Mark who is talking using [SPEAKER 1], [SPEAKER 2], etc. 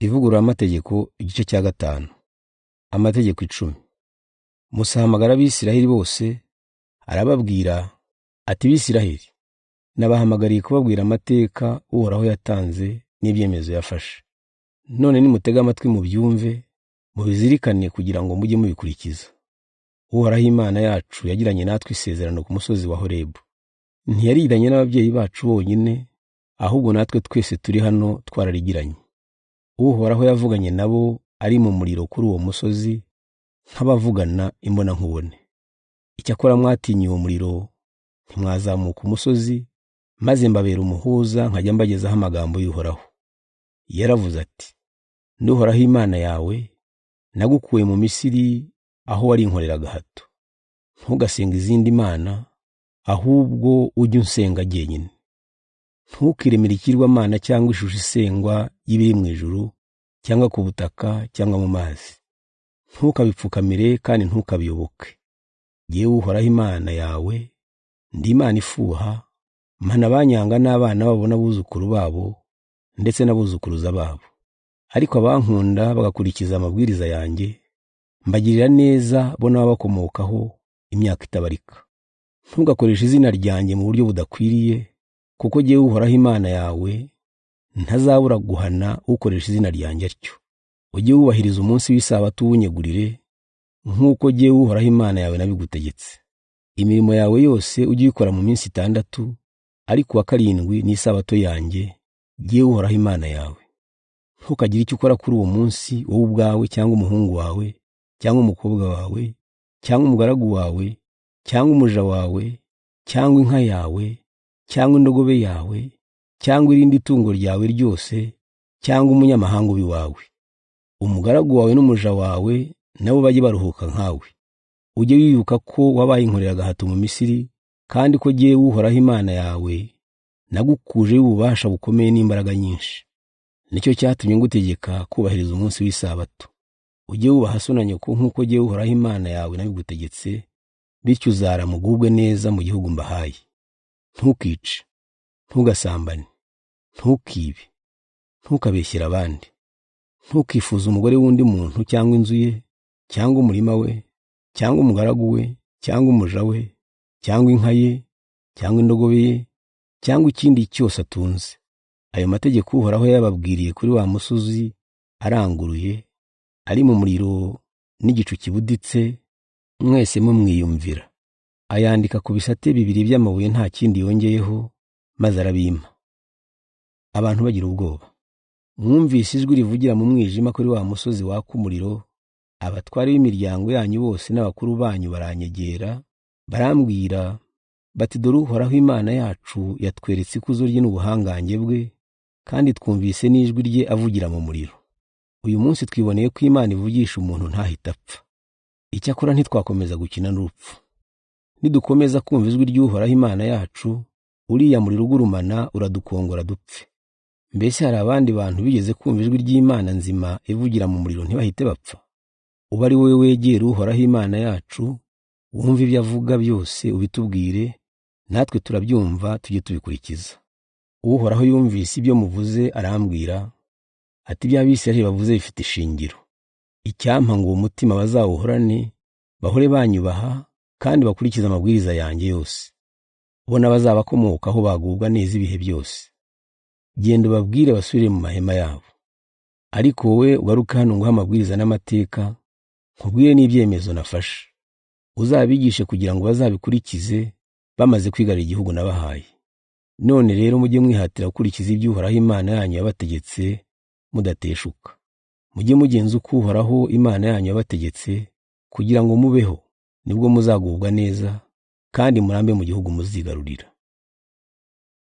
[SPEAKER 1] Ivugururamategeko igice cya 5. Amategeko 10. Musa ahamagara Abisiraheli bose arababwira ati: Bisiraheli, nabahamagariye kubabwira amateka Uhoraho yatanze n'ibyemezo yafashe. None nimutega amatwi mubyumve, mubizirikane kugira ngo mujye mubikurikiza. Uhoraho Imana yacu yagiranye natwe isezerano ku musozi wa Horebu. Ntiyarigiranye n'ababyeyi bacu bonyine, ahubwo natwe twese turi hano twararigiranye. Uhoraho yavuganye nabo ari mu muriro kuri uwo musozi nk'abavugana imbonankubone. Icyakora mwatinye uwo muriro ntimwazamuka umusozi, maze mbabera umuhuza nkajya mbagezaho amagambo y'Uhoraho. Yaravuze ati: Ndi Uhoraho Imana yawe, nagukuye mu Misiri aho wari inkorera agahato. Ntugasenge izindi mana, ahubwo ujye unsenga jyenyine. Ntukiremere ikigirwamana cyangwa ishusho isengwa y'ibiri mu ijuru cyangwa ku butaka cyangwa mu mazi. Ntukabipfukamire kandi ntukabiyoboke. Jyewe Uhoraho Imana yawe ndi Imana ifuha, mpana abanyanga n'abana babo n'abuzukuru babo ndetse n'abuzukuruza babo. Ariko abankunda bagakurikiza amabwiriza yanjye, mbagirira neza bo n'ababakomokaho imyaka itabarika. Ntugakoreshe izina ryanjye mu buryo budakwiriye, kuko jyewe Uhoraho Imana yawe ntazabura guhana ukoresha izina ryanjye atyo. Ujye wubahiriza umunsi w'isabato uwunyegurire, nk'uko jyewe Uhoraho Imana yawe nabigutegetse. Imirimo yawe yose ujye uyikora mu minsi 6, ariko uwa 7 ni isabato yanjye, jyewe Uhoraho Imana yawe. Ntukagire icyo ukora kuri uwo munsi, wowe ubwawe cyangwa umuhungu wawe cyangwa umukobwa wawe cyangwa umugaragu wawe cyangwa umuja wawe cyangwa inka yawe cyangwa indogobe yawe cyangwa irindi tungo ryawe ryose cyangwa umunyamahanga uba iwawe. Umugaragu wawe n'umuja wawe nabo bajye baruhuka nkawe. Ujye wibuka ko wabaye inkorera agahato mu Misiri, kandi ko jyewe Uhoraho Imana yawe nagukujeyo ububasha bukomeye n'imbaraga nyinshi. Nicyo cyatumye ngutegeka kubahiriza umunsi w'isabato. Ujye wubaha so na nyoko nk'uko jyewe Uhoraho Imana yawe nabigutegetse, bityo uzarama ugubwe neza mu gihugu mbahaye. Ntukice, ntugasambane, ntukibe, ntukabeshyere abandi, ntukifuze umugore w'undi muntu cyangwa inzu ye cyangwa umurima we cyangwa umugaragu we cyangwa umuja we cyangwa inka ye cyangwa indogobe ye cyangwa ikindi cyose atunze. Ayo mategeko Uhoraho yababwiriye kuri wa musozi aranguruye, ari mu muriro n'igicu kibuditse, mwese mumwiyumvira. Ayandika ku bisate 2 by'amabuye nta kindi yongeyeho, maze arabimpa. Abantu bagira ubwoba. Mwumvise ijwi rivugira mu mwijima kuri wa musozi waka umuriro, abatware b'imiryango yanyu bose n'abakuru banyu baranyegera, barambwira bati: Dore Uhoraho Imana yacu yatweretse ikuzo rye n'ubuhangange bwe, kandi twumvise n'ijwi rye avugira mu muriro. Uyu munsi twiboneye ko Imana ivugisha umuntu ntahita apfa. Icyakora ntitwakomeza gukina n'urupfu. Nidukomeza kumva ijwi ry'Uhoraho Imana yacu, uriya muriro ugurumana uradukongora dupfe. Mbese hari abandi bantu bigeze kumva ijwi ry'Imana nzima ivugira mu muriro ntibahite bapfa? Uba ari wowe wegera Uhoraho Imana yacu, wumve ibyo avuga byose ubitubwire, natwe turabyumva tujye tubikurikiza. Uhoraho yumvise ibyo muvuze arambwira ati: Ibyo Abisiraheli bavuze bifite ishingiro. Icyampa ngo uwo mutima bazawuhorane, bahore banyubaha kandi bakurikize amabwiriza yanjye yose. Bo n'abazabakomokaho bagubwa neza ibihe byose. Genda ubabwire basubire mu mahema yabo. Ariko wowe ugaruke hano nguhe amabwiriza n'amateka, nkubwire n'ibyemezo nafashe. Uzabigishe kugira ngo bazabikurikize bamaze kwigarurira igihugu nabahaye. None rero mujye mwihatira gukurikiza ibyo Uhoraho Imana yanyu yabategetse mudateshuka. Mujye mugenza uko Uhoraho Imana yanyu yabategetse kugira ngo mubeho, nibwo muzagubwa neza kandi murambe mu gihugu muzigarurira.